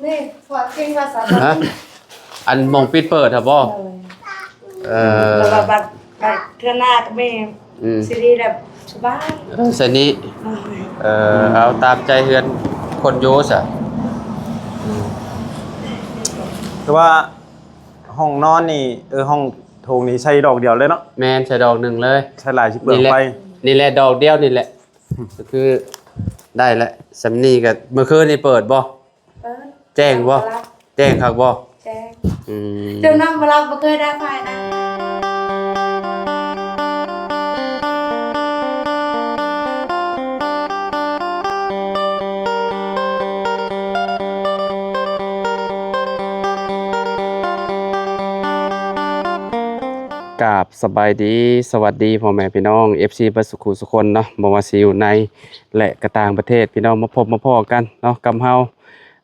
ນີ້ ພວກເກັ່ງພາສາ ຮະ? ອັນໝ່ອງປິດເປີດຫັ້ນບໍ່? ໂດຍ ເອີ ແລ້ວວ່າບັດ ບັດເທື່ອໜ້າກໍມີ ອືມ ຊິໄດ້ແບບສະບາຍ ເອີ ໃສ່ນີ້ ໂດຍ ເອີ ເອົາຕາມໃຈເຮືອນຄົນຢູ່ຊະ ອືມ ແຕ່ວ່າຫ້ອງນອນນີ້ ເອີ ຫ້ອງໂຖງນີ້ໃສ່ດອກດຽວເລີຍເນາະ? ແມ່ນ ໃສ່ດອກໜຶ່ງເລີຍ ໃສ່ຫຼາຍຊິເປືອງໄຟ ນີ້ແຫຼະ ນີ້ແຫຼະ ດອກດຽວນີ້ແຫຼະ ກໍຄືໄດ້ແຫຼະ ສ່ຳນີ້ກໍ ມື້ຄືນນີ້ເປີດບໍ່? ເປີດ ແຈ້ງບໍ່? ແຈ້ງຄັກບໍ່? ແຈ້ງ ອືມ ເຈົ້ານອນບໍ່ຫຼັບ ບໍ່ເຄີຍໄດ້ໄຟນະ. ກາບສະບາຍດີ ສະຫວັດດີພໍ່ແມ່ພີ່ນ້ອງ ເອັຟຊີ ເບິດສຸຂູສຸຄົນເນາະ ບໍ່ວ່າຊິຢູ່ໃນ ແລະ ກະຕ່າງປະເທດ ພີ່ນ້ອງມາພົບມາພໍ້ກັນເນາະ ກັບເຮົາ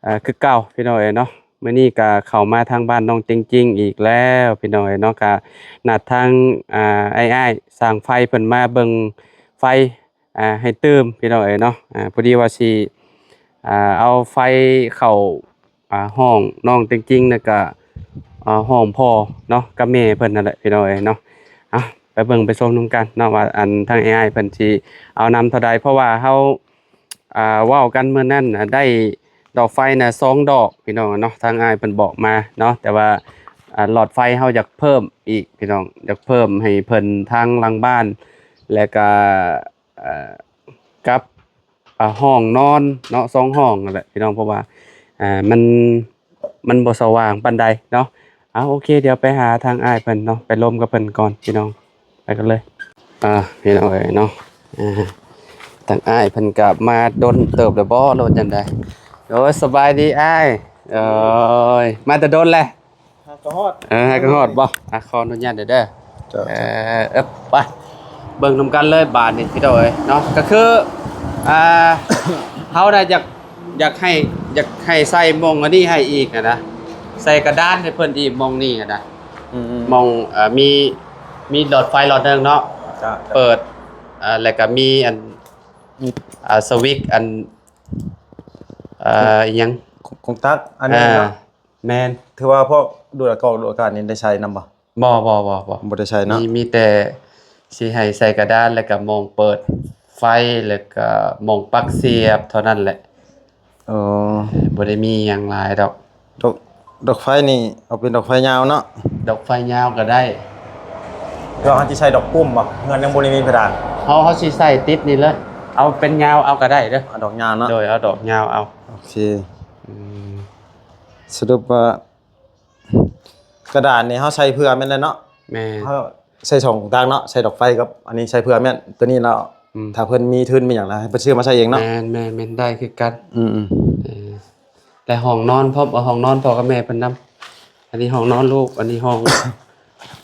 ເອີ ຄືເກົ່າ ພີ່ນ້ອງເອີຍເນາະ. ມື້ນີ້ກະເຂົ້າມາທາງບ້ານນ້ອງເຕັງຈິງອີກແລ້ວ ພີ່ນ້ອງເອີຍເນາະ ກະນັດທາງ ອ່າ ອ້າຍໆ ຊ່າງໄຟເພິ່ນມາເບິ່ງໄຟ ອ່າ ໃຫ້ຕື່ມ ພີ່ນ້ອງເອີຍເນາະ ອ່າ ພໍດີວ່າຊິ ອ່າ ເອົາໄຟເຂົ້າ ອ່າ ຫ້ອງນ້ອງເຕັງຈິງ ແລ້ວກະ ອ່າ ຫ້ອງພໍ່ເນາະ ກັບແມ່ເພິ່ນນັ້ນແຫຼະ ພີ່ນ້ອງເອີຍເນາະ. ເອົາ ໄປເບິ່ງໄປຊົມນຳກັນເນາະ ວ່າອັນທາງອ້າຍເພິ່ນຊິເອົານຳເທົ່າໃດ ເພາະວ່າເຮົາ ອ່າ ເວົ້າກັນມື້ນັ້ນນະ ໄດ້ດອກໄຟນະສອງດອກ ພີ່ນ້ອງເນາະ ທາງອ້າຍເພິ່ນບອກມາເນາະ ແຕ່ວ່າ ອ່າ ຫຼອດໄຟເຮົາຢາກເພີ່ມອີກ ພີ່ນ້ອງ ຢາກເພີ່ມໃຫ້ເພິ່ນທາງຫຼັງບ້ານ ແລ້ວກະ ອ່າ ກັບ ອ່າ ຫ້ອງນອນເນາະ ສອງຫ້ອງນັ້ນແຫຼະ ພີ່ນ້ອງ ເພາະວ່າ ອ່າ ມັນ ມັນບໍ່ສະຫວ່າງປານໃດເນາະ. ເອົາ ໂອເຄ ດຽວໄປຫາທາງອ້າຍເພິ່ນເນາະ ໄປລົມກັບເພິ່ນກ່ອນ ພີ່ນ້ອງ ໄປກັນເລີຍ. ອ່າ ພີ່ນ້ອງເອີຍເນາະ ອ່າ ທາງອ້າຍເພິ່ນກະມາດົນເຕີບແລ້ວບໍ່ ຫຼືວ່າຈັ່ງໃດ? ໂດຍ ສະບາຍດີອ້າຍ ເອີຍ ມາແຕ່ດົນແລ້ວ ຫາກໍຮອດ ເອີ ຫາກໍຮອດບໍ່? ອ່ະ ຂໍອະນຸຍາດເດີ ເດີ ເຈົ້າ ເອີ ເອີ ໄປ ເບິ່ງນຳກັນເລີຍບາດນີ້ ພີ່ນ້ອງເອີຍເນາະ ກໍຄື ອ່າ ເຮົານະຢາກ ຢາກໃຫ້ ຢາກໃຫ້ໃສ່ໝ່ອງອັນນີ້ໃຫ້ອີກຫັ້ນນະ ໃສ່ກະດານໃຫ້ເພິ່ນອີກໝ່ອງນີ້ຫັ້ນນະ ອືມໆ ໝ່ອງ ເອີ ມີ ມີຫຼອດໄຟຫຼອດໜຶ່ງເນາະ ເຈົ້າ ເປີດ ເອີ ແລ້ວກໍມີອັນ ມີ ອ່າ ສະວິດອັນ ເອີ ອີຫຍັງ ຂອງ ຂອງຕັກອັນນີ້ເນາະ ອ່າ ແມ່ນ ຖືວ່າພວກດູດອາກອກດູດອາກາດນີ້ໄດ້ໃສ່ນຳບໍ່? ບໍ່ ບໍ່ ບໍ່ ບໍ່ ບໍ່ໄດ້ໃສ່ເນາະ ມີ ມີແຕ່ຊິໃຫ້ໃສ່ກະດານ ແລ້ວກະໝ່ອງເປີດໄຟ ແລ້ວກະໝ່ອງປັກສຽບເທົ່ານັ້ນແຫຼະ. ອໍ ບໍ່ໄດ້ມີຫຍັງຫຼາຍດອກ ດອກ ດອກໄຟນີ້ເອົາເປັນດອກໄຟຍາວເນາະ? ດອກໄຟຍາວກໍໄດ້ ແລ້ວເຮົາຊິໃສ່ດອກປຸ້ມບໍ່? ເຮືອນຍັງບໍ່ໄດ້ມີເພດານ ເຮົາ ເຮົາຊິໃສ່ຕິດນີ້ເລີຍ ເອົາເປັນຍາວເອົາກໍໄດ້ເດີ ເອົາດອກຍາວເນາະ ໂດຍ ເອົາດອກຍາວເອົາ ໂອເຄ ອືມ ສະຫຼຸບວ່າ ກະດານນີ້ເຮົາໃສ່ເຜື່ອແມ່ນແລ້ວເນາະ ແມ່ນ ເຮົາໃສ່ສອງຕ່າງເນາະ ໃສ່ດອກໄຟກັບອັນນີ້ໃສ່ເຜື່ອແມ່ນ ໂຕນີ້ເນາະ ອືມ ຖ້າເພິ່ນມີທຶນມີຫຍັງລະໃຫ້ເພິ່ນຊື້ມາໃສ່ເອງເນາະ ແມ່ນ ແມ່ນ ແມ່ນ ໄດ້ຄືກັນ ອືມໆ ເອີ ແລະຫ້ອງນອນພ້ອມ ເອົາຫ້ອງນອນພໍ່ກັບແມ່ເພິ່ນນຳ ອັນນີ້ຫ້ອງນອນລູກ ອັນນີ້ຫ້ອງ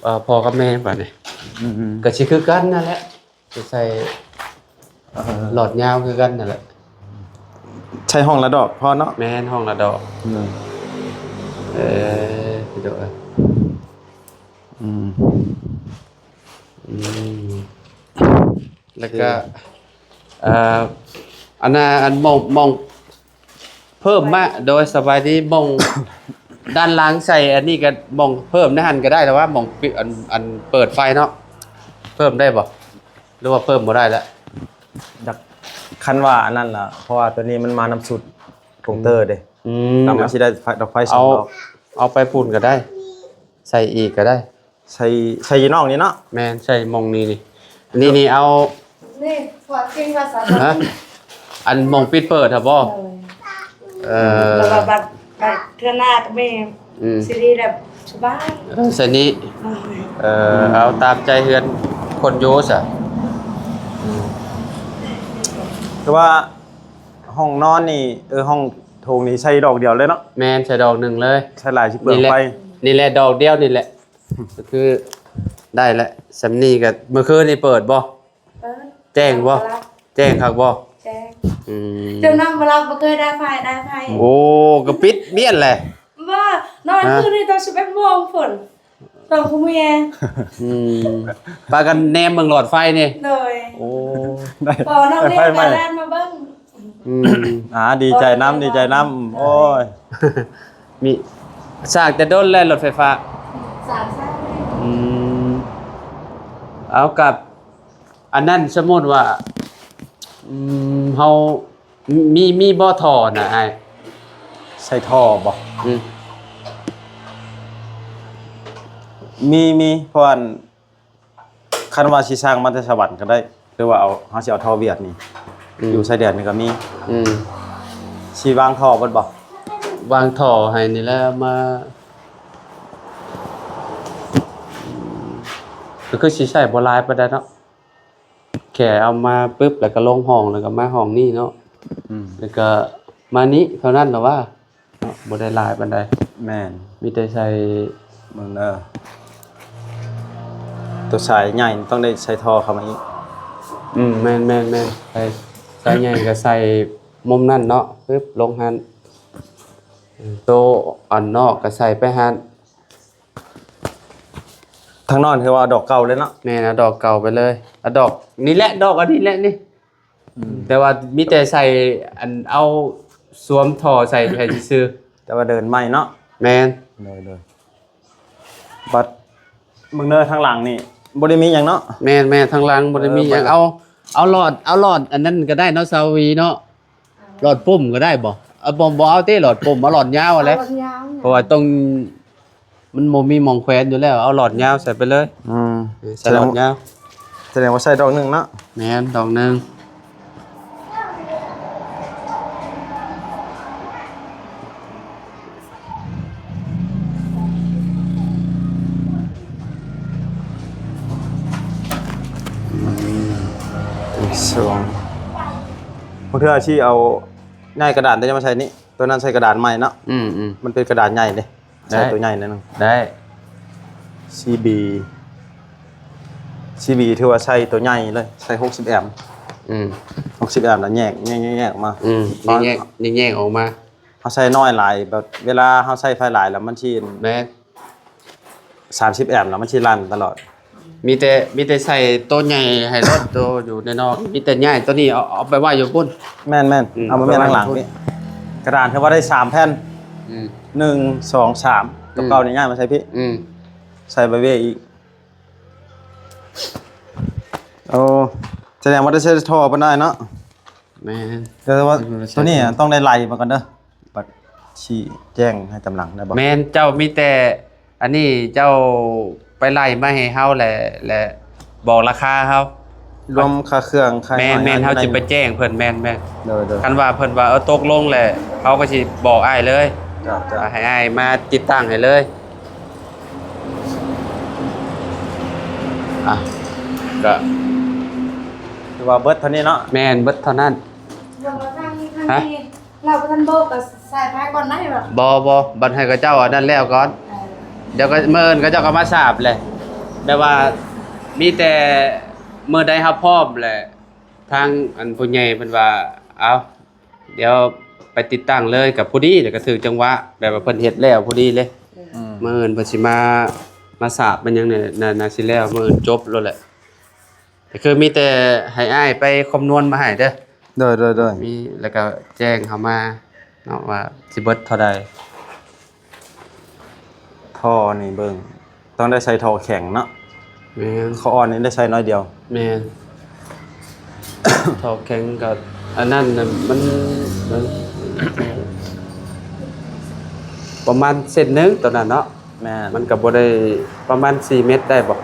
ເອີ ພໍ່ກັບແມ່ບາດນີ້ ອືມໆ ກໍຊິຄືກັນນັ້ນແຫຼະ ຈະໃສ່ ເອີ ຫຼອດຍາວຄືກັນນັ້ນແຫຼະ ໃສ່ຫ້ອງລະດອກພໍເນາະ ແມ່ນ ຫ້ອງລະດອກ ອືມ ເອີ ພີ່ນ້ອງເອີຍ ອືມ ອືມ ແລ້ວກໍ ເອີ ອັນນ່າ ອັນໝ່ອງ ໝ່ອງ ເພີ່ມມາ ໂດຍ ສະບາຍດີ ໝ່ອງດ້ານຫຼັງໃສ່ອັນນີ້ກໍໝ່ອງເພີ່ມໃນຫັ້ນກໍໄດ້ ແຕ່ວ່າໝ່ອງປິ ອັນ ອັນເປີດໄຟເນາະ ເພີ່ມໄດ້ບໍ່ ຫຼືວ່າເພີ່ມບໍ່ໄດ້ລະ? ຢາກ ຄັນວ່າອັນນັ້ນລະ ເພາະວ່າໂຕນີ້ມັນມານຳຊຸດກົງເຕີເດ້ ອືມ ນຳມັນຊິໄດ້ໄຟ ດອກໄຟສອງດອກ ເອົາໄປພຸ້ນກໍໄດ້ ໃສ່ອີກກໍໄດ້ ໃສ່ ໃສ່ຢູ່ນອກນີ້ເນາະ ແມ່ນ ໃສ່ໝ່ອງນີ້ນີ້ ນີ້ນີ້ເອົາ ນີ້ ພວກເກັ່ງພາສາ ຮະ? ອັນໝ່ອງປິດເປີດຫັ້ນບໍ່? ໂດຍ ເອີ ແລ້ວວ່າບັດ ບັດເທື່ອໜ້າກໍມີ ອືມ ຊິໄດ້ແບບສະບາຍ ເອີ ໃສ່ນີ້ ໂດຍ ເອີ ອືມ ເອົາຕາມໃຈເຮືອນຄົນຢູ່ຊະ ອືມ ແຕ່ວ່າຫ້ອງນອນນີ້ ເອີ ຫ້ອງໂຖງນີ້ໃສ່ດອກດຽວເລີຍເນາະ? ແມ່ນ ໃສ່ດອກໜຶ່ງເລີຍ ໃສ່ຫຼາຍຊິເປືອງໄຟ ນີ້ແຫຼະ ນີ້ແຫຼະ ດອກດຽວນີ້ແຫຼະ ກໍຄືໄດ້ແຫຼະ ສ່ຳນີ້ກໍ ມື້ຄືນນີ້ເປີດບໍ່? ເປີດ ແຈ້ງບໍ່? ແຈ້ງຄັກ ແຈ້ງຄັກບໍ່? ແຈ້ງ ອືມ ເຈົ້ານອນບໍ່ຫຼັບ ບໍ່ເຄີຍໄດ້ໄຟ ໄດ້ໄຟ ໂອ້ ກໍປິດບຽນແຫຼະ ບໍ່ ນອນ ຮະ? ຄືນນີ້ຕອນສິບເອັດໂມງພຸ້ນ ຕອນຜູ້ເມຍ ອືມ ພາກັນແນມເບິ່ງຫຼອດໄຟນີ້ ໂດຍ ໂອ້ ໄດ້ ພໍນ້ອງເມຍກໍແລ່ນມາເບິ່ງ ອືມ ອ່າ ດີໃຈນຳ ດີໃຈນຳ ໂອ້ຍ ມີ ສ້າງແຕ່ດົນແລ້ວລົດໄຟຟ້າ ສາມສາມ ອືມ ເອົາ ກັບ ອັນນັ້ນ ສົມມຸດວ່າ ອືມ ເຮົາ ມີ ມີບໍ່ທໍ່ນະອ້າຍ? ໃສ່ທໍ່ບໍ່? ອືມ ມີ ມີ ເພາະອັນ ຄັນວ່າຊິສັ່ງມາແຕ່ສະຫວັນກໍໄດ້ ຫຼືວ່າເອົາ ເຮົາຊິເອົາທໍ່ຫວຽດນີ້ ອືມ ຢູ່ຊາຍແດນນີ້ກໍມີ ອືມ ຊິວາງທໍ່ເບິດບໍ່? ວາງທໍ່ໃຫ້ນີ້ແຫຼະ ມາ ກໍຄືຊິໃຊ້ບໍ່ຫຼາຍປານໃດເນາະ ແຄ່ເອົາມາປຶບ ແລ້ວກໍລົງຫ້ອງ ແລ້ວກໍມາຫ້ອງນີ້ເນາະ ອືມ ແລ້ວກໍມານີ້ເທົ່ານັ້ນລະວ່າ ເນາະ ບໍ່ໄດ້ຫຼາຍປານໃດ ແມ່ນ ມີແຕ່ໃສ່ ເບິ່ງເດີ ຕົວສາຍໃຫຍ່ຕ້ອງໄດ້ໃສ່ທໍ່ເຂົ້າມາອີກ ອືມ ແມ່ນໆໆ ໃສ່ ສາຍໃຫຍ່ກໍໃສ່ມຸມນັ້ນເນາະ ປຶບ ລົງຫັ້ນ ໂຕອັນນອກກໍໃສ່ໄປຫັ້ນ ທາງນອກຄືວ່າເອົາດອກເກົ່າເລີຍເນາະ ແມ່ນ ເອົາດອກເກົ່າໄປເລີຍ ເອົາດອກນີ້ແຫຼະ ດອກອັນນີ້ແຫຼະນີ້ ອືມ ແຕ່ວ່າມີແຕ່ໃສ່ ອັນ ເອົາສວມທໍ່ໃສ່ໃຫ້ຊື່ໆ ແຕ່ວ່າເດີນໃໝ່ເນາະ ແມ່ນ ໂດຍໆ ບັດເບິ່ງເດີທາງຫຼັງນີ້ບໍ່ໄດ້ມີຫຍັງເນາະ ແມ່ນໆ ທາງຫຼັງບໍ່ໄດ້ມີຫຍັງ ເອີ ເອົາ ເອົາຫຼອດ ເອົາຫຼອດອັນນັ້ນກໍໄດ້ເນາະ ຊາວວີເນາະ ຫຼອດປຸ່ມກໍໄດ້ບໍ່? ເອົາ ບໍ່ ບໍ່ເອົາຕິຫຼອດປຸ່ມ ເອົາຫຼອດຍາວຫັ້ນແຫຼະ ເອົາຫຼອດຍາວ ເພາະວ່າຕ້ອງ ມັນບໍ່ມີໝ່ອງແຂວນຢູ່ແລ້ວ ເອົາຫຼອດຍາວໃສ່ໄປເລີຍ ອືມ ໃສ່ຫຼອດຍາວ ສະແດງວ່າໃສ່ດອກໜຶ່ງເນາະ ແມ່ນ ດອກໜຶ່ງ ສອງ ບາງເທື່ອຊິເອົາ ຍ້າຍກະດານໂຕນີ້ມາໃສ່ນີ້ ໂຕນັ້ນໃສ່ກະດານໃໝ່ເນາະ ອືມໆ ມັນເປັນກະດານໃຫຍ່ເດ້ ໃສ່ໂຕໃຫຍ່ໜ້ອຍໜຶ່ງ ໄດ້ ຊີບີ ຊີບີຖືວ່າໃສ່ໂຕໃຫຍ່ເລີຍ ໃສ່ຫົກສິບແອມ ອືມ ຫົກສິບແອມ ແລ້ວແຍກ ແຍກ ແຍກ ແຍກອອກມາ ອືມ ແຍກ ແຍກ ແຍກອອກມາ ເຮົາໃສ່ໜ້ອຍຫຼາຍ ແບບເວລາເຮົາໃສ່ໄຟຫຼາຍແລ້ວມັນຊິ ແມ່ນ ສາມສິບແອມ ແລ້ວມັນຊິລັນຕະຫຼອດ ມີແຕ່ ມີແຕ່ໃສ່ໂຕໃຫຍ່ໃຫ້ລົດ ໂຕຢູ່ໃນນອກ ມີແຕ່ຍ້າຍໂຕນີ້ເອົາ ເອົາໄປໄວ້ຢູ່ພຸ້ນ ແມ່ນໆ ອືມ ເອົາມາແມ່ນທາງຫຼັງນີ້ ກະດານຖືວ່າໄດ້ສາມແຜ່ນ ອືມ ໜຶ່ງ ສອງ ສາມ ໂຕເກົ່ານີ້ ອືມ ຍ້າຍມາໃສ່ພີ້ ອືມ ໃສ່ໄວເວອີກ ໂອ້ ສະແດງວ່າໄດ້ໃສ່ທໍ່ປານໃດເນາະ ແມ່ນ ແຕ່ວ່າ ອືມ ໂຕນີ້ຕ້ອງໄດ້ໄລ່ມາກ່ອນເດີ ບັດຊີ້ແຈງໃຫ້ຕາມຫຼັງໄດ້ບໍ່? ແມ່ນ ເຈົ້າມີແຕ່ອັນນີ້ເຈົ້າໄປໄລ່ມາໃຫ້ເຮົາແຫຼະ ແລະ ບອກລາຄາເຮົາ ລວມຄ່າເຄື່ອງ ຄ່າຫຍັງ ແມ່ນໆ ເຮົາຊິໄປແຈ້ງເພິ່ນ ແມ່ນໆ ໂດຍໆ ຄັນວ່າເພິ່ນວ່າ ເອີ ຕົກລົງແຫຼະ ເຮົາກໍຊິບອກອ້າຍເລີຍ ເຈົ້າໆ ວ່າໃຫ້ອ້າຍມາຕິດຕັ້ງໃຫ້ເລີຍ ອ່ະ ກໍ ຄືວ່າເບິດເທົ່ານີ້ເນາະ ແມ່ນ ເບິດເທົ່ານັ້ນ ຮະ? ລາວບໍ່ທັນບອກກໍສາຍໄຟກ່ອນໄດ້ບໍ່? ບໍ່ ບໍ່ ບັດໃຫ້ເຂົາເຈົ້າອັນນັ້ນແລ້ວກ່ອນ ເອີ ດຽວກໍມື້ອື່ນເຂົາເຈົ້າກໍມາສາບແຫຼະ ແບບວ່າມີແຕ່ມື້ໃດເຮົາພ້ອມແຫຼະ ທາງອັນຜູ້ໃຫຍ່ເພິ່ນວ່າ ເອົາ ດຽວໄປຕິດຕັ້ງເລີຍ ກໍພໍດີ ແລ້ວກໍຖືກຈັງຫວະ ແບບວ່າເພິ່ນເຮັດແລ້ວພໍດີເລີຍ ອືມ ມື້ອື່ນເພິ່ນຊິມາ ມາສາບມາຫຍັງນີ້ ໜ້າ ໜ້າຊິແລ້ວ ມື້ອື່ນຈົບໂລດແຫຼະ. ກໍຄືມີແຕ່ໃຫ້ອ້າຍໄປຄຳນວນມາໃຫ້ເດີ ໂດຍໆໆ ມີ ແລ້ວກໍແຈ້ງເຮົາມາເນາະວ່າຊິເບິດເທົ່າໃດ. ທໍ່ນີ້ເບິ່ງ ຕ້ອງໄດ້ໃສ່ທໍ່ແຂງເນາະ ແມ່ນ ທໍ່ອ່ອນນີ້ໄດ້ໃສ່ໜ້ອຍດຽວ ແມ່ນ ທໍ່ແຂງກໍອັນນັ້ນນະ ມັນ ມັນປະມານເຊັນໜຶ່ງຕອນນັ້ນເນາະ ແມ່ນ ມັນກໍບໍ່ໄດ້ ປະມານສີ່ເມັດໄດ້ບໍ່?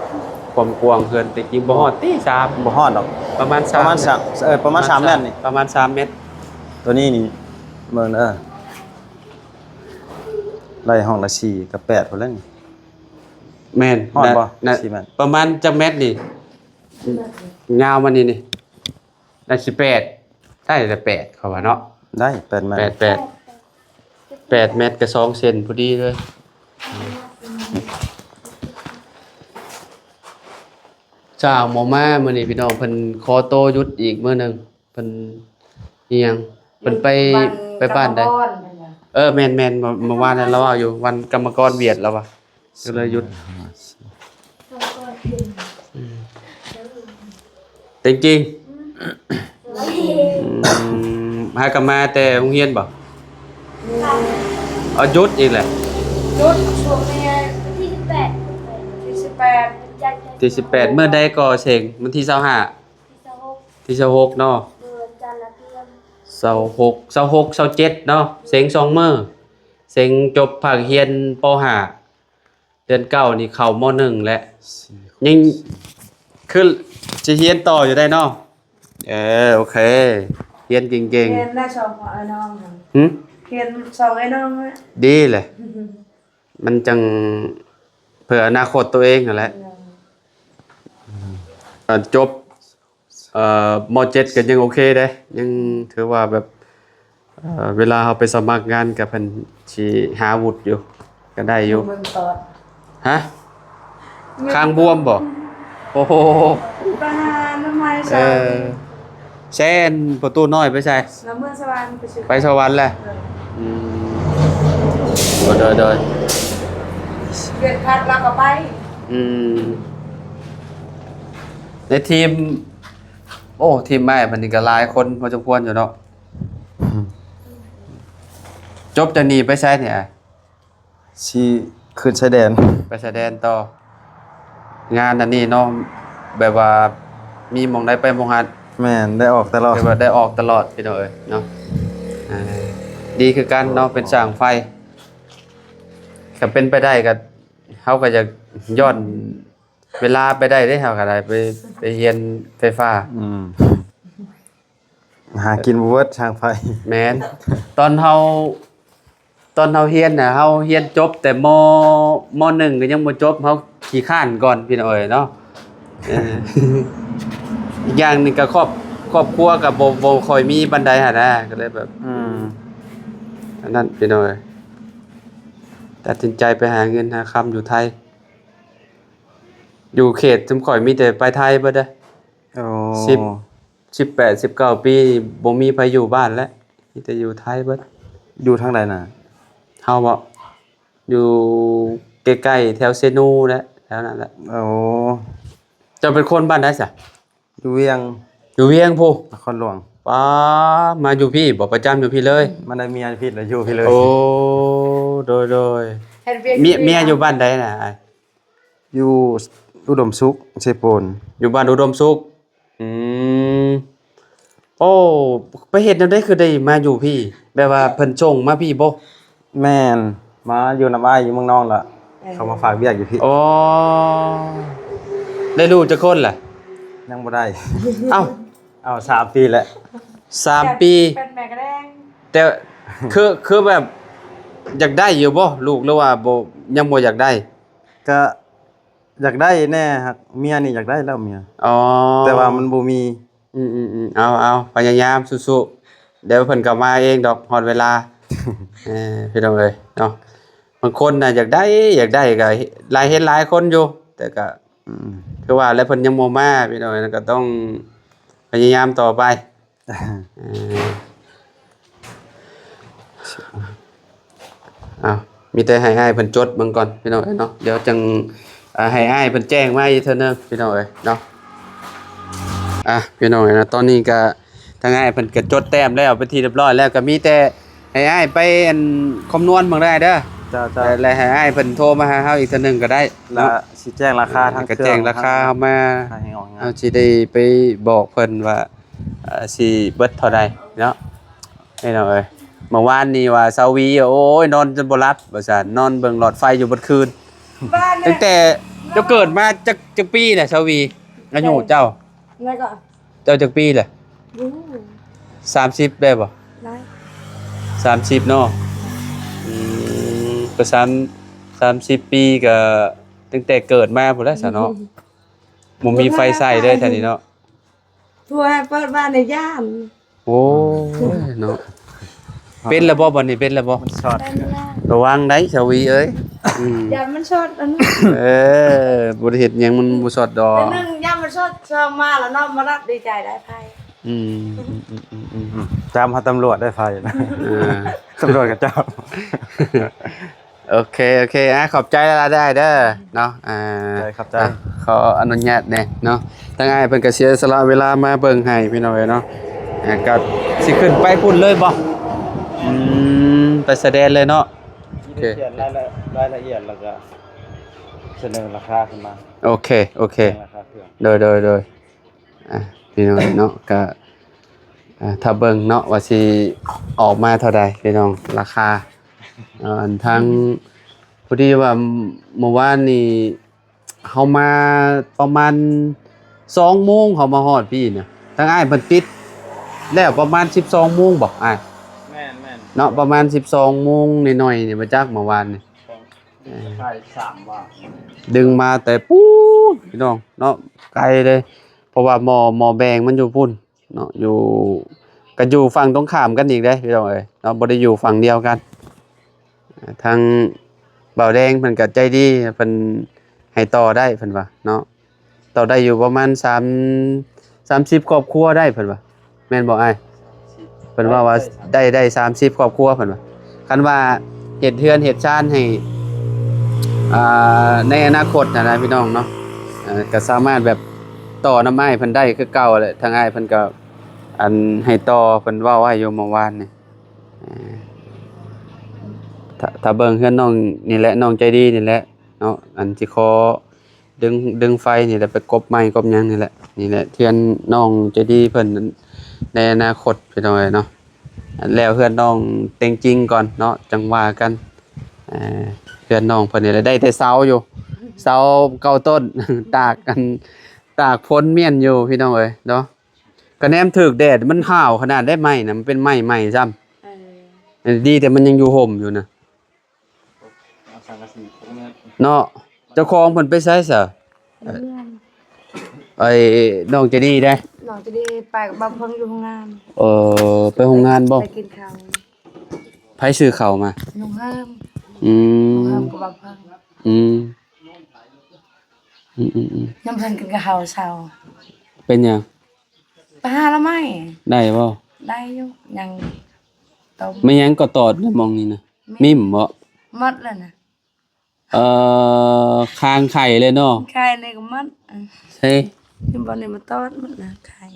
ຄວາມກວ້າງເຮືອນແຕ່ກີ້ບໍ່ຮອດຕິ ສາມ ບໍ່ຮອດດອກ ປະມານສາມ ປະມານສາມ ເອີ ປະມານສາມແມັດນີ້ ປະມານສາມເມັດ ໂຕນີ້ນີ້ເບິ່ງເດີ ໄລ່ຫ້ອງລະສີ່ກັບແປດພຸ້ນແຫຼະນີ້ ແມ່ນ ຮອດບໍ່ ນະ ສີ່ແມັດ ປະມານຈັກແມັດນີ້ ຍາວມານີ້ນີ້ ໜ້າຊິແປດ ໄດ້ແຕ່ແປດ ເຂົາວ່າເນາະ ໄດ້ແປດແມັດ ແປດ ແປດ ແປດແມັດກໍສອງເຊັນພໍດີເລີຍ. ຊ່າງບໍ່ມາມື້ນີ້ພີ່ນ້ອງ ເພິ່ນຂໍໂຕຢຸດອີກມື້ໜຶ່ງ ເພິ່ນອີຫຍັງ ເພິ່ນໄປ ໄປບ້ານໃດ ເອີ ແມ່ນໆ ເມື່ອ ເມື່ອວານນັ້ນລາວເວົ້າຢູ່ ວັນກຳມະກອນຫວຽດລາວວ່າ ກໍເລີຍຢຸດ ແຕ່ງກິງ ອືມ ຫາກັນມາແຕ່ໂຮງຮຽນບໍ່? ເອົາ ຢຸດອີກແຫຼະ. ຢຸດຊ່ວງນີ້ ທີສິບແປດ ທີສິບແປດ ທີສິບແປດ ມື້ໃດກໍເສັງ? ວັນທີຊາວຫ້າ ທີຊາວຫົກ ທີຊາວຫົກເນາະ. ເດືອນຈັນລະເດືອນ ຊາວຫົກ ຊາວຫົກ ຊາວເຈັດເນາະ. ເສັງສອງມື້ ເສັງຈົບພາກຮຽນ ປໍຫ້າ ເດືອນເກົ້ານີ້ເຂົ້າ ມໍໜຶ່ງ ແລ້ວ. ຍັງຄືຊິຮຽນຕໍ່ຢູ່ໄດ໋ເນາະ. ເອີ ໂອເຄ ຮຽນເກັ່ງໆ. ຮຽນໄດ້ສອງອ້າຍນ້ອງຫັ້ນ. ຫື? ຮຽນສອງອ້າຍນ້ອງນະ. ດີແຫຼະ. ມັນຈັ່ງເພື່ອອະນາຄົດຕົວເອງຫັ້ນແຫຼະ. ຕອນຈົບ ເອີ ມໍເຈັດ ກໍຍັງໂອເຄເດ້ ຍັງຖືວ່າແບບ ເອີ ເວລາເຮົາໄປສະໝັກງານ ກໍເພິ່ນຊິຫາວຸດຢູ່ ກໍໄດ້ຢູ່. ເບິ່ງຕອດ. ຮະ? ຄາງບວມບໍ່? ໂອ້ໂຫ ໄປຫາໜໍ່ໄມ້. ເອີ ແຊນປະຕູນ້ອຍໄປໃສ? ລາວເມືອສະຫວັນ ໄປສະຫວັນແຫຼະ. ເອີ ອືມ ໂດຍໆ ວຽກພັກລາວກໍໄປ. ອືມ ໃນທີມ ໂອ້ ທີມອ້າຍເພິ່ນນີ້ກໍຫຼາຍຄົນພໍສົມຄວນຢູ່ເນາະ. ຈົບຈາກນີ້ໄປໃສນີ້ອ້າຍ? ຊິຂຶ້ນຊາຍແດນ ໄປຊາຍແດນຕໍ່. ງານອັນນີ້ເນາະ ແບບວ່າມີໝ່ອງໃດໄປໝ່ອງຫັ້ນ. ແມ່ນ ໄດ້ອອກຕະຫຼອດ ແບບວ່າໄດ້ອອກຕະຫຼອດ ພີ່ນ້ອງເອີຍເນາະ. ອ່າ ດີຄືກັນເນາະ ເປັນຊ່າງໄຟ. ຄັນເປັນໄປໄດ້ກໍ ເຮົາກໍຢາກຍ້ອນເວລາໄປໄດ້ເດ້ ເຮົາກໍໄດ້ໄປ ໄປຮຽນໄຟຟ້າ. ອືມ ຫາກິນບໍ່ເບິດຊ່າງໄຟ. ແມ່ນ ຕອນເຮົາ ຕອນເຮົາຮຽນນະ ເຮົາຮຽນຈົບແຕ່ ມໍ ມໍໜຶ່ງ ກໍຍັງບໍ່ຈົບ ເຮົາຂີ້ຄ້ານກ່ອນ ພີ່ນ້ອງເອີຍເນາະ. ເອີ ອີກຢ່າງໜຶ່ງກໍຄອບ ຄອບຄົວກໍບໍ່ ບໍ່ຄ່ອຍມີປານໃດຫັ້ນນະ ກໍເລີຍແບບ ອືມ ອັນນັ້ນ ພີ່ນ້ອງເອີຍ ຕັດສິນໃຈໄປຫາເງິນຫາຄຳຢູ່ໄທ. ຢູ່ເຂດຊຸມຂ້ອຍມີແຕ່ໄປໄທເບິດເດ້. ໂອ້ ສິບ ສິບແປດ ສິບເກົ້າປີ ບໍ່ມີໃຜຢູ່ບ້ານແລ້ວ ມີແຕ່ຢູ່ໄທເບິດ. ຢູ່ທາງໃດນະ? ເຮົາເບາະ ຢູ່ໃກ້ໆແຖວເຊໂນແຫຼະ ແຖວນັ້ນແຫຼະ. ໂອ້ ເຈົ້າເປັນຄົນບ້ານໃດຊະ? ຢູ່ວຽງ. ຢູ່ວຽງພຸ້ນ ນະຄອນຫຼວງ. ປ້າ ມາຢູ່ພີ້ບໍ່? ປະຈຳຢູ່ພີ້ເລີຍ. ມາໄດ້ເມຍຢູ່ພີ້ ແລ້ວຢູ່ພີ້ເລີຍ. ໂອ້ ໂດຍໆ ເຮັດວຽກ ເມຍ ເມຍຢູ່ບ້ານໃດນະ? ຢູ່ອຸດົມສຸກ ເຊໂປນ. ຢູ່ບ້ານອຸດົມສຸກ. ອືມ ໂອ້ ໄປເຮັດແນວໃດຄືໄດ້ມາຢູ່ພີ້? ແບບວ່າເພິ່ນສົ່ງມາພີ້ບໍ່? ແມ່ນ ມາຢູ່ນຳອ້າຍຢູ່ເມືອງນອງລະ ເອີ ເຂົາມາຝາກວຽກຢູ່ພີ້. ອໍ ໄດ້ລູກຈັກຄົນລະ? ຍັງບໍ່ໄດ້. ເອົ້າ ເອົາ ສາມປີແລ້ວ. ສາມປີ ເປັນແມ່ກະແດງ. ແຕ່ ຄື ຄືແບບຢາກໄດ້ຢູ່ບໍ່ລູກ ຫຼືວ່າບໍ່ ຍັງບໍ່ຢາກໄດ້? ກະຢາກໄດ້ແດ່ ຫາກເມຍນີ້ຢາກໄດ້ແລ້ວເມຍ. ອໍ ແຕ່ວ່າມັນບໍ່ມີ. ອືມໆໆ ເອົາໆ ພະຍາຍາມສູ້ໆ ດຽວເພິ່ນກໍມາເອງດອກ ຮອດເວລາ. ເອີ ພີ່ນ້ອງເອີຍເນາະ ບາງຄົນນະຢາກໄດ້ ຢາກໄດ້ກໍຫຼາຍ ເຫັນຫຼາຍຄົນຢູ່ ແຕ່ກໍ ອືມ ຄືວ່າແຫຼະ ເພິ່ນຍັງບໍ່ມາ ພີ່ນ້ອງເອີຍ ກໍຕ້ອງພະຍາຍາມຕໍ່ໄປ. ເອີ ເອົາ ມີແຕ່ໃຫ້ອ້າຍເພິ່ນຈົດເບິ່ງກ່ອນ ພີ່ນ້ອງເອີຍເນາະ ດຽວຈັ່ງ ເອີ ໃຫ້ອ້າຍເພິ່ນແຈ້ງມາອີກເທື່ອໜຶ່ງ ພີ່ນ້ອງເອີຍເນາະ. ອ່ະ ພີ່ນ້ອງເອີຍເນາະ ຕອນນີ້ກະທາງອ້າຍເພິ່ນກະຈົດແຕ້ມແລ້ວເປັນທີ່ຮຽບຮ້ອຍແລ້ວ ກະມີແຕ່ໃຫ້ອ້າຍໄປ ອັນ ຄຳນວນເບິ່ງເດີອ້າຍເດີ. ເຈົ້າໆ ແລະ ໃຫ້ອ້າຍເພິ່ນໂທມາຫາເຮົາອີກເທື່ອໜຶ່ງກໍໄດ້ເນາະ ຊິແຈ້ງລາຄາທາງເຄື່ອງ ກໍແຈ້ງລາຄາເຮົາມາ ເຮົາຊິໄດ້ໄປບອກເພິ່ນວ່າ ເອີ ຊິເບິດເທົ່າໃດເນາະ ພີ່ນ້ອງເອີຍ. ເມື່ອວານນີ້ວ່າຊາວວີ ໂອ້ຍ ນອນຈົນບໍ່ຫຼັບວ່າຊັ້ນ ນອນເບິ່ງຫຼອດໄຟຢູ່ເບິດຄືນ. ຕັ້ງແຕ່ເຈົ້າເກີດມາຈັກ ຈັກປີແຫຼະຊາວວີ? ອາຍຸເຈົ້າ ແລ້ວກໍ ເຈົ້າຈັກປີແຫຼະ? ໂອ້ ສາມສິບໄດ້ບໍ່? ໄດ້ ສາມສິບເນາະ. ອືມ ກໍສາມ ສາມສິບປີ ກໍຕັ້ງແຕ່ເກີດມາພຸ້ນແຫຼະຊະເນາະ. ບໍ່ມີໄຟໃຊ້ເລີຍແຖວນີ້ເນາະ. ຜົວໃຫ້ເປີດບ້ານໃນຢ້ານ. ໂອ້ຍເນາະ ເປັນແລ້ວບໍ່? ບັດນີ້ເປັນແລ້ວບໍ່? ມັນຊັອດ ເປັນແລ້ວ. ລະວັງໄດ໋ຊາວວີເອີຍ. ອືມ ຢ້ານມັນຊັອດອັນນັ້ນ. ເອີ ບໍ່ໄດ້ເຮັດຫຍັງ ມັນບໍ່ຊັອດດອກ. ເປັນໜຶ່ງຢ້ານມັນຊັອດ ສອງມາແລ້ວເນາະ ມາຮັບດີໃຈໄດ້ໄຟ. ອືມ ອືມ ຕາມຫາຕຳຫຼວດໄດ້ໄຟນະ. ເອີ ຕຳຫຼວດກໍຈັບ. ໂອເຄ ໂອເຄ ອ່າ ຂອບໃຈຫຼາຍໆເດີເນາະ. ອ່າ ຂອບໃຈ ອ່າ ຂໍອະນຸຍາດແດ່ເນາະ ທາງອ້າຍເພິ່ນກໍເສຍສະຫຼະເວລາມາເບິ່ງໃຫ້ ພີ່ນ້ອງເອີຍເນາະ. ອ່າ ກໍຊິຂຶ້ນໄປພຸ້ນເລີຍບໍ່? ອືມ ໄປຊາຍແດນເລີຍເນາະ. ໂອເຄ ຂຽນລາຍລະ ລາຍລະອຽດ ແລ້ວກໍສະເໜີລາຄາຂຶ້ນມາ. ໂອເຄ ໂອເຄ ສະເໜີລາຄາເຄື່ອງ. ໂດຍ ໂດຍ ໂດຍ. ອ່າ ພີ່ນ້ອງເນາະ ກໍ ອ່າ ຖ້າເບິ່ງເນາະວ່າຊິອອກມາເທົ່າໃດ ພີ່ນ້ອງ ລາຄາ. ເອີ ອັນທາງ ພໍດີວ່າມື້ວານນີ້ ເຮົາມາປະມານສອງໂມງ ເຮົາມາຮອດພີ້ນະ. ທາງອ້າຍເພິ່ນຕິດແລ້ວປະມານສິບສອງໂມງບໍອ້າຍ? ແມ່ນໆ ເນາະ ປະມານສິບສອງໂມງໜ້ອຍໆນີ້ ມາຈັກເມື່ອວານນີ້ ເອີ ຖ່າຍສາມວາດ ດຶງມາແຕ່ປູ້ນ ພີ່ນ້ອງເນາະ ໄກເລີຍ ເພາະວ່າໝໍ້ ໝໍ້ແບງມັນຢູ່ພຸ້ນເນາະ ຢູ່ ກໍຢູ່ຝັ່ງຕົງຂ້າມກັນອີກເດ້ ພີ່ນ້ອງເອີຍເນາະ ບໍ່ໄດ້ຢູ່ຝັ່ງດຽວກັນ. ອ່າ ທາງບ່າວແດງເພິ່ນກໍໃຈດີ ເພິ່ນໃຫ້ຕໍ່ໄດ້ເພິ່ນວ່າເນາະ ຕໍ່ໄດ້ຢູ່ປະມານສາມ ສາມສິບຄອບຄົວໄດ້ເພິ່ນວ່າ ແມ່ນບໍ່ອ້າຍ? ເພິ່ນເວົ້າວ່າໄດ້ ໄດ້ສາມສິບຄອບຄົວເພິ່ນວ່າ ຄັນວ່າເຮັດເຮືອນເຮັດຊານໃຫ້ ອ່າ ໃນອະນາຄົດຫັ້ນນະ ພີ່ນ້ອງເນາະ ເອີ ກໍສາມາດແບບຕໍ່ນຳອ້າຍເພິ່ນໄດ້ຄືເກົ່າແຫຼະ ທາງອ້າຍເພິ່ນກໍ ອັນ ໃຫ້ຕໍ່ ເພິ່ນເວົ້າໄວ້ຢູ່ເມື່ອວານນີ້. ເອີ ຖ້າ ຖ້າເບິ່ງເຮືອນນ້ອງນີ້ແຫຼະ ນ້ອງໃຈດີນີ້ແຫຼະເນາະ ອັນຊິຂໍດຶງ ດຶງໄຟນີ້ແຫຼະ ໄປກົບໄມ້ກົບຫຍັງນີ້ແຫຼະ ນີ້ແຫຼະ ເຮືອນນ້ອງໃຈດີເພິ່ນໃນອະນາຄົດ ພີ່ນ້ອງເອີຍເນາະ. ແລ້ວເຮືອນນ້ອງແຕ່ງຈິງກ່ອນເນາະ ຈັ່ງວ່າກັນ. ເອີ ເຮືອນນ້ອງເພິ່ນນີ້ແຫຼະ ໄດ້ແຕ່ເສົາຢູ່ ເສົາເກົ້າຕົ້ນ ຕາກ ອັນ ຕາກຝົນມ້ຽນຢູ່ ພີ່ນ້ອງເອີຍເນາະ. ກະແນມຖືກແດດ ມັນຫ້າວຂະໜາດໃດໄມ້ນະ ມັນເປັນໄມ້ໃໝ່ຊ້ຳ. ເອີ ເອີ ດີແຕ່ມັນຍັງຢູ່ຮົ່ມຢູ່ນະ ເອົາສັງກະສີປຸງເນາະ. ເຈົ້າຂອງເພິ່ນໄປໃສຊະ? ເຮືອນ ໄອ້ນ້ອງໃຈດີເດ້ ນ້ອງໃຈດີໄປກັບບ່າວເພິ່ງຢູ່ໂຮງງານ. ເອີ ໄປໂຮງງານບໍ່? ໄປກິນເຂົ້າ. ໃຜຊື້ເຂົ້າມາ? ນ້ອງເຮີມ. ອືມ ນ້ອງເຮີມກັບບ່າວເພິ່ງ. ອືມ ອືມໆໆ ຍາມເພິ່ນກິນກະເຂົ້າເຊົ້າ. ເປັນຫຍັງ? ໄປຫາໜໍ່ໄມ້. ໄດ້ບໍ່? ໄດ້ຢູ່ ຍັງຕົ້ມ. ແມ່ນຫຍັງກໍຕອດໃນໝ່ອງນີ້ນະ? ມິ- ມິ້ມບໍ່? ໝົດແລ້ວນະ. ເອີ ຄາງໄຂ່ເລີຍເນາະ. ໄຂ່ນີ້ກໍໝົດ. ເອີ ໃຊ່ ນີ້ບ່ອນນີ້ມາຕອດໝົດນະ ໄຂ່.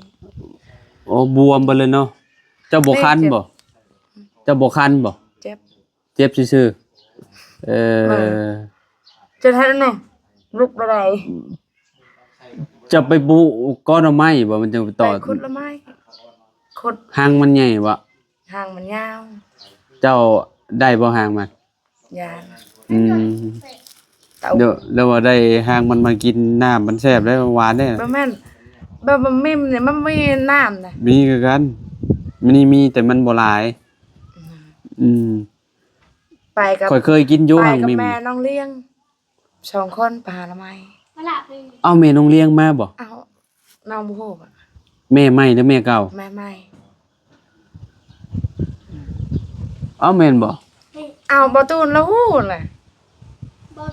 ໂອ້ ບວມເບິດເລີຍເນາະ. ເຈົ້າບໍ່ຄັນບໍ່? ເຈັບ. ເຈົ້າບໍ່ຄັນບໍ່? ເຈັບ. ເຈັບຊື່ໆ. ເອີ ເອີ ຈົນຫັ້ນນະ ລຸກບໍ່ໄດ້. ຈະໄປບຸກໍໜໍ່ໄມ້ບໍ່? ມັນຈັ່ງໄປຕອດ. ໄປຂຸດໜໍ່ໄມ້ ຂຸດ. ຫາງມັນໃຫຍ່ບໍ່? ຫາງມັນຍາວ. ເຈົ້າໄດ້ບໍ່ຫາງມັນ? ຢ້ານ. ອືມ ເອົາ ແລ້ວວ່າໄດ້ຫາງມັນມາກິນ ນ້ຳມັນແຊບເດ້ ຫວານເດ້. ບໍ່ແມ່ນ ແບບວ່າມິ້ມນີ້ມັນມີນ້ຳນະ. ມີຄືກັນ ມັນມີ ມີ ແຕ່ມັນບໍ່ຫຼາຍ. ອືມ ອືມ ໄປກັບ ຂ້ອຍເຄີຍກິນຢູ່ ໄປກັບຫາງມິ້ມ ແມ່ນ້ອງລ້ຽງ ສອງຄົນໄປຫາໜໍ່ໄມ້. ເອົ້າ ແມ່ນ້ອງລ້ຽງມາບໍ່? ເອົ້າ ນ້ອງບໍ່ຮູ້ບໍ? ແມ່ໃໝ່ຫຼືແມ່ເກົ່າ? ແມ່ໃໝ່. ເອົ້າ ແມ່ນບໍ່? ເອົ້າ ບໍ່ຕູນລາວຮູ້ແຫຼະ.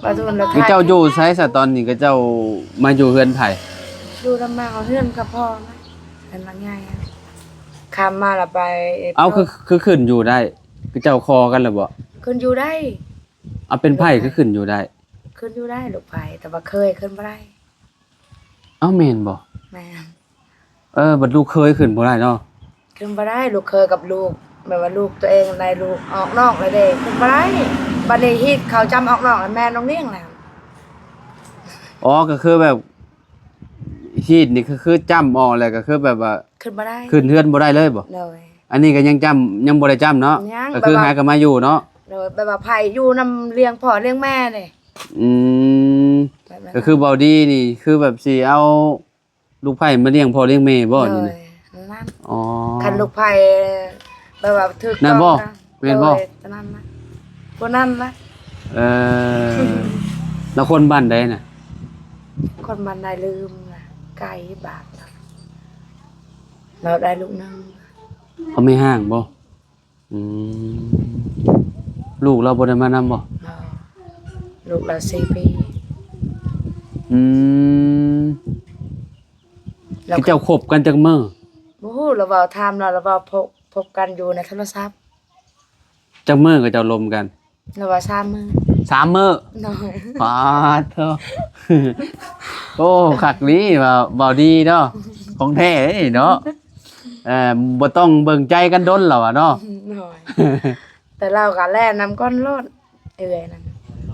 ບໍ່ຕູນລາວ ຄືເຈົ້າຢູ່ໃສຊະ? ຕອນນີ້ຂະເຈົ້າມາຢູ່ເຮືອນໃຜ? ຢູ່ນຳມາເຮືອນກັບພໍ່ນະ ເຮືອນຫຼັງໃຫຍ່. ຂ້າມມາລະໄປ. ເອົ້າ ຄື ຄືຂຶ້ນຢູ່ໄດ້? ຄືເຈົ້າຂໍກັນລະບໍ່? ຂຶ້ນຢູ່ໄດ້. ເອົາ ເປັນໃຜຄືຂຶ້ນຢູ່ໄດ້? ຂຶ້ນຢູ່ໄດ້ລູກໃຜ ແຕ່ວ່າເຄີຍຂຶ້ນບໍ່ໄດ້. ເອົ້າ ແມ່ນບໍ່? ແມ່ນ. ເອີ ບັດລູກເຂີຍຂຶ້ນບໍ່ໄດ້ເນາະ. ຂຶ້ນບໍ່ໄດ້ ລູກເຂີຍກັບລູກ ແບບວ່າລູກຕົວເອງໄດ້ລູກອອກນອກແລ້ວເດ້ ຂຶ້ນບໍ່ໄດ້. ບັດນີ້ຮີດເຂົາຈ້ຳອອກນອກແລ້ວ ແມ່ນ້ອງລ້ຽງແລ້ວ. ອໍ ກໍຄືແບບ ຮີດນີ້ຄື ຄືຈ້ຳອອກແລ້ວ ກໍຄືແບບວ່າ ຂຶ້ນບໍ່ໄດ້ ຂຶ້ນເຮືອນບໍ່ໄດ້ເລີຍບໍ? ໂດຍ. ອັນນີ້ກໍຍັງຈ້ຳ ຍັງບໍ່ໄດ້ຈ້ຳເນາະ. ຍັງ. ກໍຄື ແບບວ່າ ຫາກໍມາຢູ່ເນາະ. ໂດຍ. ແບບວ່າໃຜຢູ່ນຳລ້ຽງພໍ່ລ້ຽງແມ່ນີ້. ອືມ. ແບບນັ້ນ. ກໍຄືເບົາດີນີ້ ຄືແບບຊິເອົາ ລູກໃພ້ມາລ້ຽງພໍ່ລ້ຽງແມ່ບໍ່? ໂດຍ. ນີ້ນະ ນັ້ນ. ອໍ ຄັນລູກໃພ້ແບບວ່າຖືກຕ້ອງນະ. ນັ້ນບໍ່? ແມ່ນບໍ່? ໂດຍ ຕົວນັ້ນນະ ຜູ້ນັ້ນນະ. ເອີ ແລ້ວຄົນບ້ານໃດນະ? ຄົນບ້ານໃດລືມນະ ໄກບ້ານ. ລາວໄດ້ລູກໜຶ່ງ. ເຂົາແມ່ຮ້າງບໍ່? ອືມ ລູກລາວບໍ່ໄດ້ມານຳບໍ່? ບໍ່. ລູກລາວສີ່ປີ. ອືມ ແລ້ວ ຄືເຈົ້າຄົບກັນຈັກມື້? ບໍ່ຮູ້ ລາວເວົ້າ ຖາມລາວ ລາວເວົ້າພົບ ພົບກັນຢູ່ໃນໂທລະສັບ. ຈັກມື້ກໍເຈົ້າລົມກັນ? ລາວວ່າສາມມື້. ສາມມື້? ໂດຍ. ປາດໂທ້ ໂອ້ ຄັກນີ້ ເວົ້າ ເວົ້າດີເນາະ ຂອງແທ້ເດ້ເນາະ. ເອີ ບໍ່ຕ້ອງເບິ່ງໃຈກັນດົນແລ້ວວ່າເນາະ. ໂດຍ ແຕ່ລາວກໍແລ່ນນຳກ່ອນໂລດ ເອື້ອຍນັ້ນ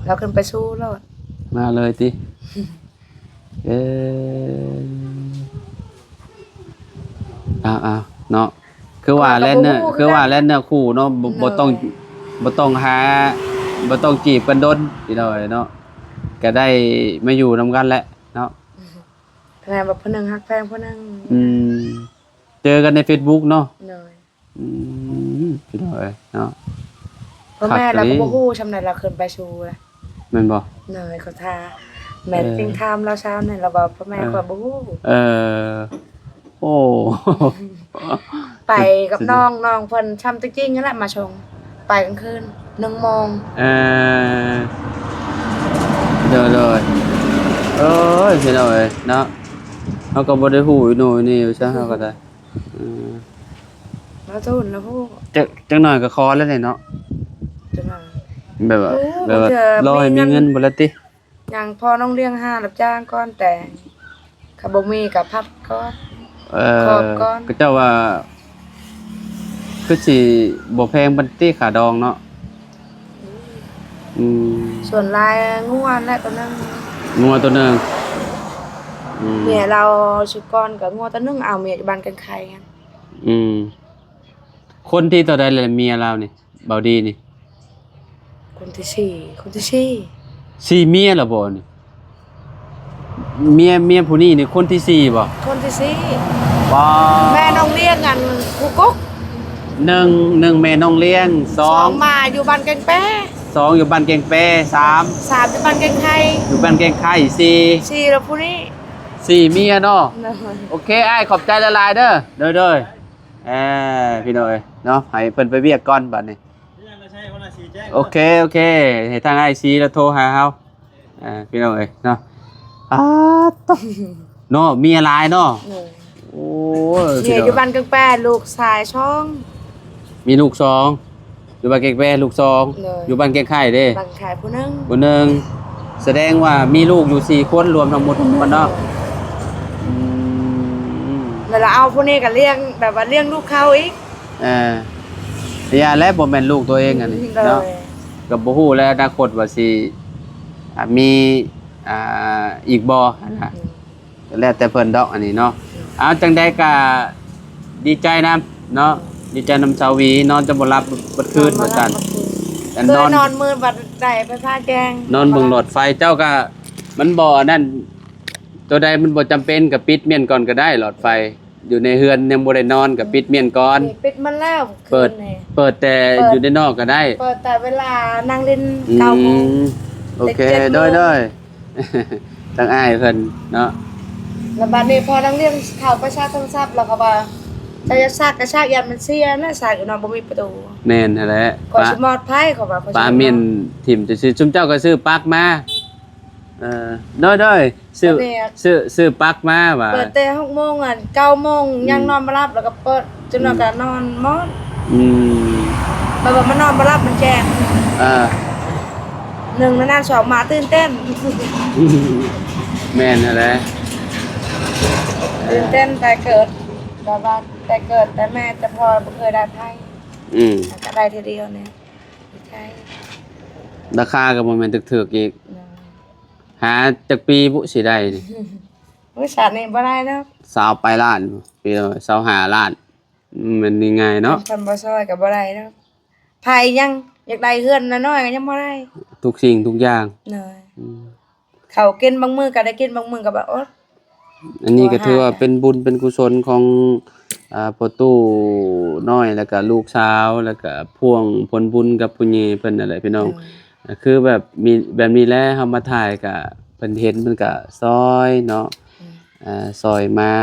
ລາວຂຶ້ນໄປສູ່ໂລດ. ມາເລີຍຕິ? ເອີ ເອົາໆ ເນາະ ຄືວ່າແລ່ນເນື້ອ ຄືວ່າແລ່ນເນື້ອຄູ່ເນາະ ບໍ່ ບໍ່ຕ້ອງ ບໍ່ຕ້ອງຫາ ບໍ່ຕ້ອງຈີບກັນດົນ ພີ່ນ້ອງເອີຍເນາະ ກໍໄດ້ມາຢູ່ນຳກັນແຫຼະເນາະ. ຂະໜາດວ່າຜູ້ໜຶ່ງຮັກແພງຜູ້ໜຶ່ງ. ອືມ ເຈີກັນໃນເຟສບຸກເນາະ. ໂດຍ ອືມ ພີ່ນ້ອງເອີຍເນາະ ພໍ່ແມ່ລາວກໍບໍ່ຮູ້ຊ່ຳໃດ ລາວຂຶ້ນໄປສູ່ລະ ແມ່ນບໍ່? ໂດຍ ເຂົາຖ້າ ແມ່ຈຶ່ງຖາມລາວເຊົ້ານີ້ ລາວວ່າພໍ່ແມ່ຂ້ອຍບໍ່ຮູ້. ເອີ ໂອ້ ໄປກັບນ້ອງ ນ້ອງເພິ່ນຊ່ຳຕິຈິງຫັ້ນແຫຼະມາສົ່ງ ໄປກາງຄືນໜຶ່ງໂມງ. ເອີ ໂດຍໆ ໂອ້ຍ ພີ່ນ້ອງເອີຍເນາະ ເຮົາກໍບໍ່ໄດ້ຮູ້ອີໂນອີເນວ່າຊັ້ນ ເຮົາກໍໄດ້ ເອີ ລາວໂຕນລາວຮູ້ ຈັກ ຈັກໜ້ອຍກໍຂໍແລ້ວເດເນາະ ຈັກໜ້ອຍ ແບບວ່າ ໂອ້ ແບບວ່າ ບາງເທື່ອ ລໍໃຫ້ມີເງິນ ມີເງິນ ພຸ້ນລະຕິ ຫຍັງ ພໍ່ນ້ອງລ້ຽງຫາຮັບຈ້າງກ່ອນແຕ່ງ ຄັນບໍ່ມີກໍພັດກ່ອນ ເອີ ຂອບກ່ອນ ເຂົາເຈົ້າວ່າ ຄືຊິບໍ່ແພງປານຕິຄ່າດອງເນາະ. ອືມ ສ່ວນຫຼາຍງົວແຫຼະໂຕໜຶ່ງ ງົວໂຕໜຶ່ງ. ອືມ ເມຍລາວຊຸດກ່ອນກໍງົວໂຕໜຶ່ງ ເອົາເມຍຢູ່ບ້ານແກ່ງໄຄຫັ້ນ. ອືມ ຄົນທີເທົ່າໃດລະເມຍລາວນີ້ ເບົາດີນີ້? ຄົນທີສີ່ ຄົນທີສີ່ ສີ່ເມຍລະບໍ່ນີ້? ເມຍ ເມຍຜູ້ນີ້ນີ້ຄົນທີສີ່ບໍ່? ຄົນທີສີ່ ວ້າ ແມ່ນ້ອງລ້ຽງອັນຄູກົກ ໜຶ່ງ ໜຶ່ງແມ່ນ້ອງລ້ຽງ ສອງ ສອງມາຢູ່ບ້ານແກ່ງແປ ສອງຢູ່ບ້ານແກ່ງແປ ສາມ ສາມຢູ່ບ້ານແກ່ງໄຄ ຢູ່ບ້ານແກ່ງໄຄ ສີ່ ສີ່ລະຜູ້ນີ້ ສີ່ເມຍເນາະ. ໂດຍ ໂອເຄ ອ້າຍ ຂອບໃຈຫຼາຍໆເດີ. ໂດຍໆ ເອີ ພີ່ນ້ອງເອີຍເນາະ ໃຫ້ເພິ່ນໄປວຽກກ່ອນບາດນີ້. ໂອເຄ ໂອເຄ ໃຫ້ທາງອ້າຍຊີລະໂທຫາເຮົາ ເອີ ພີ່ນ້ອງເອີຍເນາະ. ອາ ໂຕ ເນາະ ເມຍຫຼາຍເນາະ. ໂດຍ ໂອ້ຍ ເມຍຢູ່ບ້ານແກ່ງແປ ລູກຊາຍສອງ ມີລູກສອງ ຢູ່ບ້ານແກ່ງແປ ລູກສອງ. ໂດຍ ຢູ່ບ້ານແກ່ງໄຄເດ້ ບ້ານແກ່ງໄຄຜູ້ໜຶ່ງ ຜູ້ໜຶ່ງ ສະແດງວ່າມີລູກຢູ່ສີ່ຄົນ ລວມທັງໝົດທັງມວນເນາະ. ໂດຍ ອືມ ແລ້ວລາວເອົາຜູ້ນີ້ກໍລ້ຽງ ແບບວ່າລ້ຽງລູກເຂົາອີກ. ເອີ ຢ່າແລະ ບໍ່ແມ່ນລູກຕົວເອງອັນນີ້ເນາະ. ໂດຍ ກໍບໍ່ຮູ້ແລະ ອະນາຄົດວ່າຊິ ອ່າ ມີ ອ່າ ອີກບໍ່ຫັ້ນນະ. ອືມ ກໍແລ້ວແຕ່ເພິ່ນດອກອັນນີ້ເນາະ. ໂດຍ ເອົາ ຈັ່ງໃດກໍດີໃຈນຳເນາະ. ໂດຍ ດີໃຈນຳສາວຫວີ ນອນຈະບໍ່ຫຼັບເບິດຄືນວ່າຊັ້ນ. ນອນ ນອນມືດບັດໄດ້ໄຟຟ້າແຈ້ງ ນອນເບິ່ງຫຼອດໄຟ. ເຈົ້າກໍ ມັນບໍ່ອັນນັ້ນ ຕົວໃດມັນບໍ່ຈຳເປັນກໍປິດມ້ຽນກ່ອນກໍໄດ້ ຫຼອດໄຟ. ຢູ່ໃນເຮືອນຍັງບໍ່ໄດ້ນອນກໍປິດມ້ຽນກ່ອນ. ປິດມັນແລ້ວ ເປີດ ຄືນນີ້ ເປີດແຕ່ ເປີດ ຢູ່ໃນນອກກໍໄດ້ ເປີດແຕ່ເວລານັ່ງຫຼິ້ນ ອືມ ເກົ້າໂມງ ໂອເຄ ເຈັດໂມງ ໂດຍໆ ທາງອ້າຍເພິ່ນເນາະ. ແລ້ວບາດນີ້ພໍນັ່ງຫຼິ້ນເຂົ້າໄປຊາກໂທລະສັບ ແລ້ວເຂົາວ່າ ເຈົ້າຢາກຊາກກໍຊາກ ຢ້ານມັນເສຍນະ ຊາກຢູ່ນອກບໍ່ມີປະຕູ. ແມ່ນຫັ້ນແຫຼະ ຂ້ອຍຊິມອດໄພ ເຂົາວ່າ ປາມ້ຽນຖິ້ມຊື່ໆ. ຊຸມເຈົ້າກໍຊື້ປັກມາ. ເອີ ໂດຍໆ ຊື້ ບາດນີ້ ຊື້ ຊື້ປັກມາວ່າ ເປີດແຕ່ຫົກໂມງ ອັນ ເກົ້າໂມງ ອືມ ຍັງນອນບໍ່ຫຼັບ ແລ້ວກໍເປີດ ຈົນວ່າ ອືມ ກໍນອນໝົດ. ອືມ ແບບວ່າມັນນອນບໍ່ຫຼັບ ມັນແຈ້ງ. ເອີ ໜຶ່ງໃນນັ້ນ ສອງມາຕື່ນເຕັ້ນ. ແມ່ນຫັ້ນແຫຼະ ຕື່ນເຕັ້ນແຕ່ເກີດ ແບບວ່າແຕ່ເກີດ ແຕ່ແມ່ແຕ່ພໍ່ບໍ່ເຄີຍໄດ້ໃຜ. ອືມ ກໍໄດ້ເທື່ອດຽວນີ້ ດີໃຈ. ລາຄາກໍບໍ່ແມ່ນຖືກໆອີກ. ໂດຍ ຫາຈັກປີບຸຊິໄດ້ນີ້? ໂອ້ຍ ຊາດນີ້ບໍ່ໄດ້ດອກ ຊາວປາຍລ້ານ ປີລະຊາວຫ້າລ້ານ ມັນງ່າຍເນາະ. ຄັນບໍ່ຊ່ອຍກໍບໍ່ໄດ້ດອກ ໃຜຍັງຢາກໄດ້ເຮືອນນ້ອຍໆກໍຍັງບໍ່ໄດ້ ທຸກສິ່ງທຸກຢ່າງ. ໂດຍ ອືມ ເຂົ້າກິນບາງມື້ກໍໄດ້ກິນ ບາງມື້ກໍບໍ່ອົດ. ອັນນີ້ກໍຖືວ່າເປັນບຸນເປັນກຸສົນຂອງ ອ່າ ພໍ່ຕູ້ນ້ອຍ ແລ້ວກໍລູກສາວ ແລ້ວກໍພວງຜົນບຸນກັບຜູ້ໃຫຍ່ເພິ່ນນັ້ນແຫຼະພີ່ນ້ອງ. ໂດຍ ກໍຄືແບບມີ ແບບນີ້ແຫຼະ ເຮົາມາຖ່າຍກະເພິ່ນເຫັນເພິ່ນກະຊ່ອຍເນາະ. ອືມ ອ່າ ຊ່ອຍມາ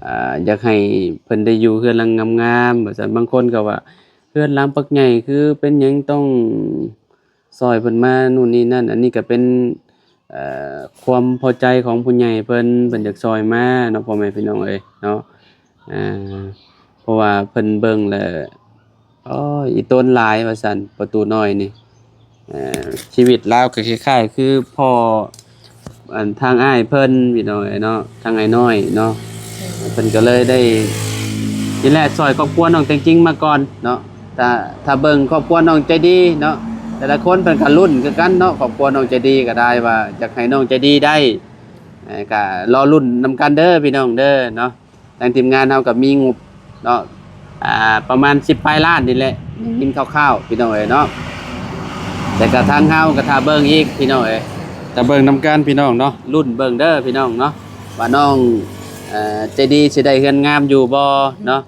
ອ່າ ຢາກໃຫ້ເພິ່ນໄດ້ຢູ່ເຮືອນຫຼັງງາມໆ ວ່າຊັ້ນ. ບາງຄົນກໍວ່າ ເຮືອນຫຼັງບັກໃຫຍ່ ຄືເປັນຫຍັງຕ້ອງ ຊ່ອຍເພິ່ນມາໂນ່ນນີ້ນັ້ນ. ອັນນີ້ກໍເປັນ ເອີ ຄວາມພໍໃຈຂອງຜູ້ໃຫຍ່ເພິ່ນ ເພິ່ນຢາກຊ່ອຍມາເນາະ ພໍ່ແມ່ພີ່ນ້ອງເອີຍເນາະ. ອ່າ ເພາະວ່າເພິ່ນເບິ່ງແລ້ວ ໂອ້ຍ ອີຕົນຫຼາຍວ່າຊັ້ນ ປະຕູນ້ອຍນີ້. ເອີ ຊີວິດລາວກໍຄ້າຍໆຄືພໍ່ ອັນ ທາງອ້າຍເພິ່ນ ພີ່ນ້ອງເອີຍເນາະ ທາງອ້າຍນ້ອຍເນາະ. พิ่ນກໍເລີຍໄດ້ ນີ້ແຫຼະ ຊ່ອຍຄອບຄົວນ້ອງແຕງຈິງມາກ່ອນເນາະ. ຖ້າ ຖ້າເບິ່ງຄອບຄົວນ້ອງໃຈດີເນາະ ແຕ່ລະຄົນເພິ່ນກໍລຸ້ນຄືກັນເນາະ. ຄອບຄົວນ້ອງໃຈດີກໍໄດ້ວ່າຢາກໃຫ້ນ້ອງໃຈດີໄດ້ ເອີ ກໍລໍລຸ້ນນຳກັນເດີພີ່ນ້ອງເດີເນາະ. ທາງທີມງານເຮົາກໍມີງົບເນາະ ອ່າ ປະມານສິບປາຍລ້ານນີ້ແຫຼະ ໄດ້ຍິນຄ່າວໆ ພີ່ນ້ອງເອີຍເນາະ. ແຕ່ກໍທາງເຮົາກໍຖ້າເບິ່ງອີກ ພີ່ນ້ອງເອີຍ ຖ້າເບິ່ງນຳກັນ ພີ່ນ້ອງເນາະ. ລຸ້ນເບິ່ງເດີພີ່ນ້ອງເນາະ ວ່ານ້ອງ ເອີ ໃຈດີຊິໄດ້ເຮືອນງາມຢູ່ບໍ່ເນາະ.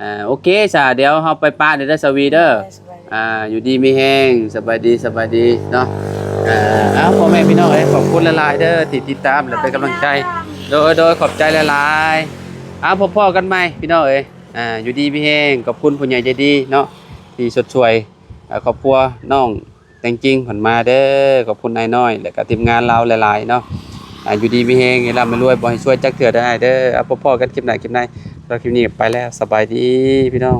ອ່າ ໂອເຄຊະ ດຽວເຮົາໄປປະເດີ ສະຫວີເດີ. ອ່າ ຢູ່ດີມີແຮງ ສະບາຍດີ ສະບາຍດີເນາະ. ອ່າ ເອົາ ພໍ່ແມ່ພີ່ນ້ອງເອີຍ ຂອບຄຸນຫຼາຍໆເດີທີ່ຕິດຕາມ ແລະເປັນກຳລັງໃຈ. ໂດຍ ໂດຍ ຂອບໃຈຫຼາຍໆ. ເອົາ ພົບພໍ້ກັນໃໝ່ພີ່ນ້ອງເອີຍ. ອ່າ ຢູ່ດີມີແຮງ ຂອບຄຸນຜູ້ໃຫຍ່ໃຈດີເນາະ ທີ່ຊົດຊ່ວຍ ເອີ ຄອບຄົວນ້ອງແຕງຈິງເພິ່ນມາເດີ. ຂອບຄຸນນາຍນ້ອຍ ແລະກະທີມງານລາວຫຼາຍໆເນາະ. ອ່າ ຢູ່ດີມີແຮງ ໃຫ້ລ່ຳໃຫ້ລວຍ ບໍ່ໃຫ້ຊວຍຈັກເທື່ອເດີອ້າຍເດີ. ເອົາ ພົບພໍ້ກັນຄລິບໜ້າຄລິບໃນ. ສຳລັບຄລິບນີ້ໄປແລ້ວ ສະບາຍດີພີ່ນ້ອງ.